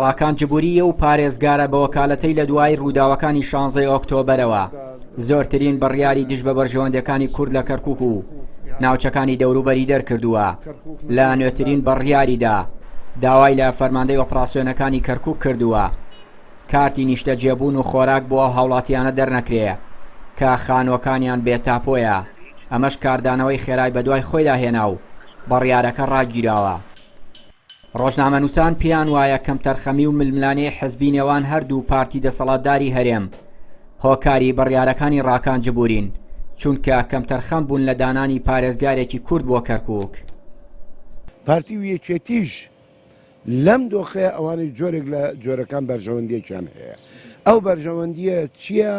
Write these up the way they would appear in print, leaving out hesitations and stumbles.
ڕاکان جبوری ئەو پارێزگارە بە وەکالەتەی لە دوای ڕووداوەکانی شانزەی ئۆکتۆبەرەوە زۆرترین بڕیاری دژ بە بەرژەوەندەکانی کورد لە کەرکک و ناوچەکانی دەوروبەری دەرکردووە لە نوێترین بڕیاریدا داوای لە فەرماندەی ئۆپراسیۆنەکانی کەرکک کردووە کارتی نیشتەجێبوون و خۆراک بۆ ئەو هاوڵاتیانە دەرنەکرێ کە خانووەکانیان بێ تاپۆیە، ئەمەش کاردانەوەی خێرای بەدوای خۆیدا هێنا و بڕیارەکە ڕاگیراوە. ڕۆژنامەنووسان پێیان وایە کەمتەرخەمی و ململانێی حزبی نێوان هەردوو پارتی دەسەڵاتداری هەرێم هۆکاری بڕیارەکانی ڕاکان جبورین، چونکە کەمتەرخەم بوون لە دانانی پارێزگارێکی کورد بۆ کەرکووک. پارتی و یەکێتیش لەم دۆخەیە ئەوانەی جۆرێک لە جۆرەکان بەرژەوەندیەکیان هەیە ئەو بەرژەوەندیە چییە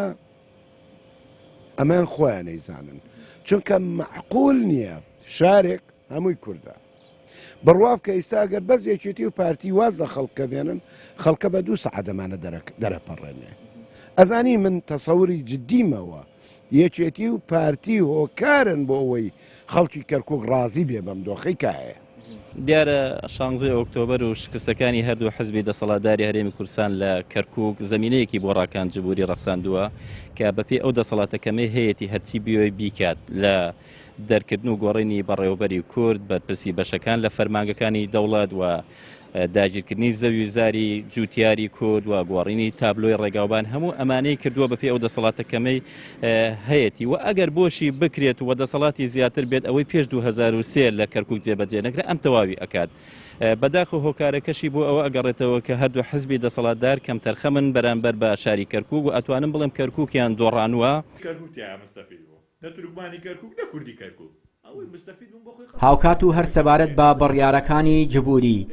ئەمان خۆیان نەیزانن چونکە معقول نییە شارێک هەمووی کوردە بڕوا بکە ئیستا گەر بەس یەکێتی و پارتی واز لە خەڵکە بێنن خەڵکە بە دوو سەعات ئەمانە دەرەپەڕێنێ ئەزانی من تەسەوری جدیمەوە یەکێتی و پارتی هۆکارن بۆ ئەوەی خەڵکی کەرکک ڕازی بێ بەم دۆخەی کە هەیە. دیارە شانزەی ئۆکتۆبەر و شکستەکانی هەردوو حزبی دەسەڵاتداری هەرێمی کوردستان لە کەرکوک زەمینەیەکی بۆ ڕاکان جبوری ڕەخساندووە کە بەپێی ئەو دەسەڵاتە کەمەی هەیەتی هەرچی بیەوێت بیکات لە دەرکردن و گۆڕینی بەڕێوەبەری کورد بەرپرسی بەشەکان لە فەرمانگەکانی دەوڵەت و داگیرکردنی زەوی زاری جوتیاری کورد و گۆڕینی تابلۆی ڕێگاوبان هەموو ئەمانەی کردووە بەپێی ئەو دەسەڵاتە کەمەی هەیەتی و ئەگەر بۆشی بکرێت و دەسەڵاتی زیاتر بێت ئەوەی پێش 2023 لە کەرکک جێبەجێ نەکرا ئەم تەواوی ئەکات. بەداخ و هۆکارەکەشی بۆ ئەوە ئەگەڕێتەوە کە هەردوو حزبی دەسەڵاتدار کەمتەرخەمن بەرامبەر بە شاری کەرکک و ئەتوانم بڵێم کەرککیان دۆڕانووە. کەرکوک تیایا مستەفید بوو نە تورکمانی کەرکوک نە کوردی کەرکوک. هاوکات و هەر سەبارەت بە بڕیارەکانی جبوری،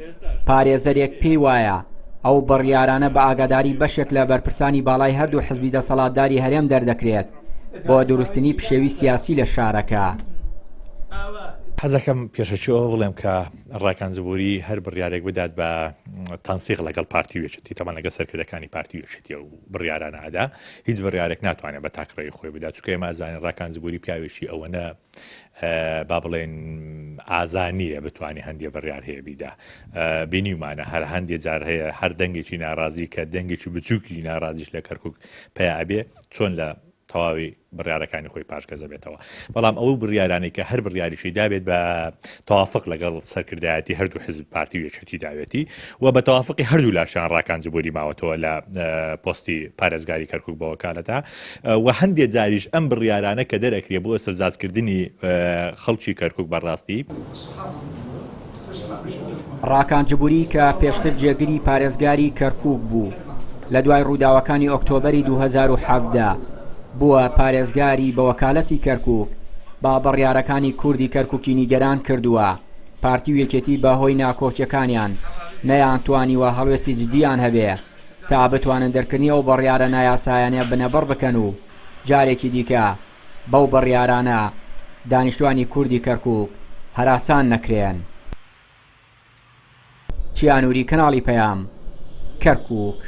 پارێزەرێک پێی وایە ئەو بڕیارانە بە ئاگاداری بەشێک لە بەرپرسانی باڵای هەردوو حزبی دەسەڵاتداری هەرێم دەردەکرێت بۆ دروستنی پشێوی سیاسی لە شارەکە. حەزەکەم پێشەکی ئەوە بڵێم کە ڕاکان جبوری هەر بڕیارێک بدات بە تەنسیق لەگەڵ پارتی و یەکێتی تەبعەن لەگەڵ سەرکردەکانی پارتی و یەکێتی ئەو بڕیارانە ئەدا هیچ بڕیارێک ناتوانێت بە تاکڕەوی خۆی بدات چونکە ئێمە ئەزانین ڕاکان جبوری پیاوێکی ئەوەنە با بڵێن ئازا نییە بتوانێت هەندێ بڕیار هەیە بیدا بینیومانە هەر هەندێ جار هەیە هەر دەنگێکی ناڕازی کە دەنگێکی بچووکی ناڕازیش لە کەرکک پیا ئەبێ چۆن لە تەواوی بڕیارەکانی خۆی پاشگەزە بێتەوە بەڵام ئەو بڕیارانەی کە هەر بڕیاریشی دابێت بە تەوافق لەگەڵ سەرکردایەتی هەردوو حزب پارتی و یەکێتی داوێتی و بە تەوافقی هەردوو لاشیان ڕاکان جبوری ماوەتەوە لە پۆستی پارێزگاری کەرکک بە وەکالەتە و هەندێ جاریش ئەم بڕیارانە کە دەرەکرێ بۆ ئیستفزازکردنی خەڵکی کەرکک بەڕاستی. ڕاکان جبوری کە پێشتر جێگری پارێزگاری کەرکوک بوو، لە دوای ڕووداوەکانی ئۆکتۆبەری 2017 بووە پارێزگاری بە وەکالەتی کەرکوک، بە بڕیارەکانی کوردی کەرکوکی نیگەران کردووە، پارتی و یەکێتی بە هۆی ناکۆکیەکانیان نەیانتوانیوە هەڵوێستی جدیان هەبێ تا بتوانن دەرکردنی ئەو بڕیارە نایاسایانە بنەبڕ بکەن و جارێکی دیکە بەو بڕیارانە دانیشتوانی کوردی کەرکوک هەراسان نەکرێن. چیا نوری کەناڵی پەیام، کەرکوک.